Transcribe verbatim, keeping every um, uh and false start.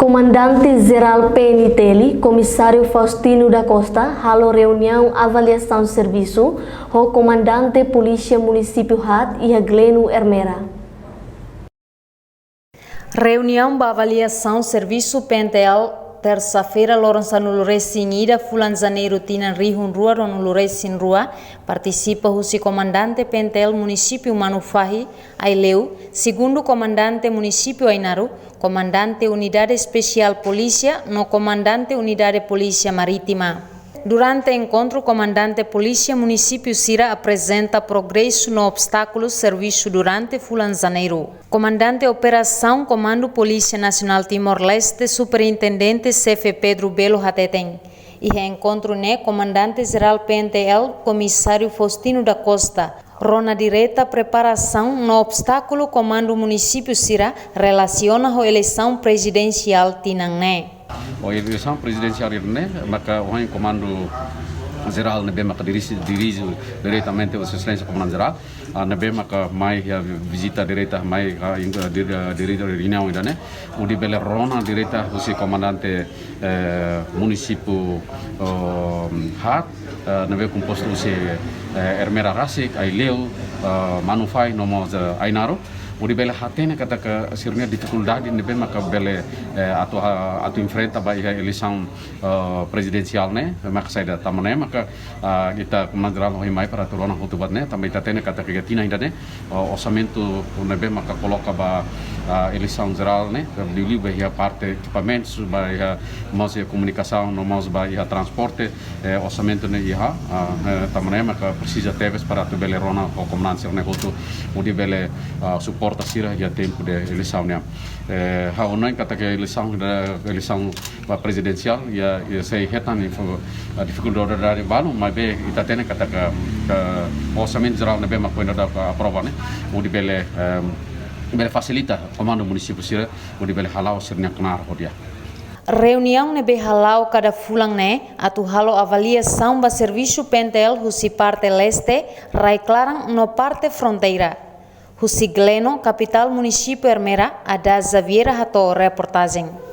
Komandante Jerál P N T L, Komisáriu Faustino da Costa, halo reuniaun avaliasaun servisu ho Komandante Polísia Munisípiu Haat iha Gleno Ermera. Reuniaun ba avaliasaun servisu P N T L, tersa-feira, loron sanulu-resin-ida, fulan Janeiru, tinan rihun rua ruanulu-resin-rua, partisipa husi Komandante P N T L Munisípiu Manufahi, Aileu, Segundu Komandante Munisípiu Ainaro, Komandante Unidade Espesiál Polísia no Komandante Unidade Polísia Marítima. Durante enkontru, komandante polísia munisípiu sira aprezenta progresu no obstákulu servisu durante fulan Janeiru. Komandante Operasaun Komandu Polísia Nasionál Timor-Leste, Superintendente Xefe Pedro Belo hateten, iha enkontru ne'e, Komandante Jerál P N T L, Komisáriu Faustino da Costa, rona direta preparasaun no obstákulu komandu munisípiu sira relasiona ho eleisaun prezidensiál tinan ne'e. Ho eleisaun prezidensiál ne'e, maka ohin Komandu Jerál ne'ebé maka dirije, dirije diretamente Vossa Exelénsia Komandante Jerál, ah, ne'ebé maka mai, ah, vizita direta mai, ah, in-, ah, dir-, ah, dirije reuniaun ida-ne'e, hodi bele rona direta husi komandante, eh, munisípiu, oh, Haat, eh, ne'ebé kompostu husi, eh, Ermera rasik, Aileu, eh, Manufahi, no mós, eh, Ainaro, hodi bele hatene katak sira-nia difikuldade ne'ebé maka bele, eh, atu, ah, atu enfrenta ba iha eleisaun, eh, prezidensiál ne'e, maka saida, tanba ne'e maka, ah, ita Komandante Jerál ohin mai para atu rona hotu buat ne'e, tanba ita hatene katak iha tinan ida-ne'e, ah, orsamentu ne'ebé maka koloka ba, ah, eleisaun jerál ne'e, liuliu ba iha parte ekipamentus, ba iha mós iha komunikasaun, no mós ba iha transporte, eh, orsamentu ne'e iha, ah, eh, tanba ne'e maka presiza tebes para atu bele rona ho komandante sira-ne'e hotu, hodi bele, ah, suporta sira iha tempu de eleisaun nian. Eh, ha'u hanoin katak eleisaun, eleisaun ba prezidensiál, iha, iha sei hetan info-, ah, difikuldade balu, maibé ita hatene katak, ah, orsamentu jerál ne'ebé maka foin dada aprova ne'e, hodi bele, ehm, bele fasilita komandu munisípiu sira, hodi bele hala'o sira-nia knaar ho di'ak. Reuniaun ne'ebé hala'o kada fulan ne'e atu halo avaliasaun ba servisu P N T L husi parte leste, rai-klaran no parte fronteira. Husi Gleno, kapitál munisípiu Ermera, Ada Xaviera hato'o reportajen.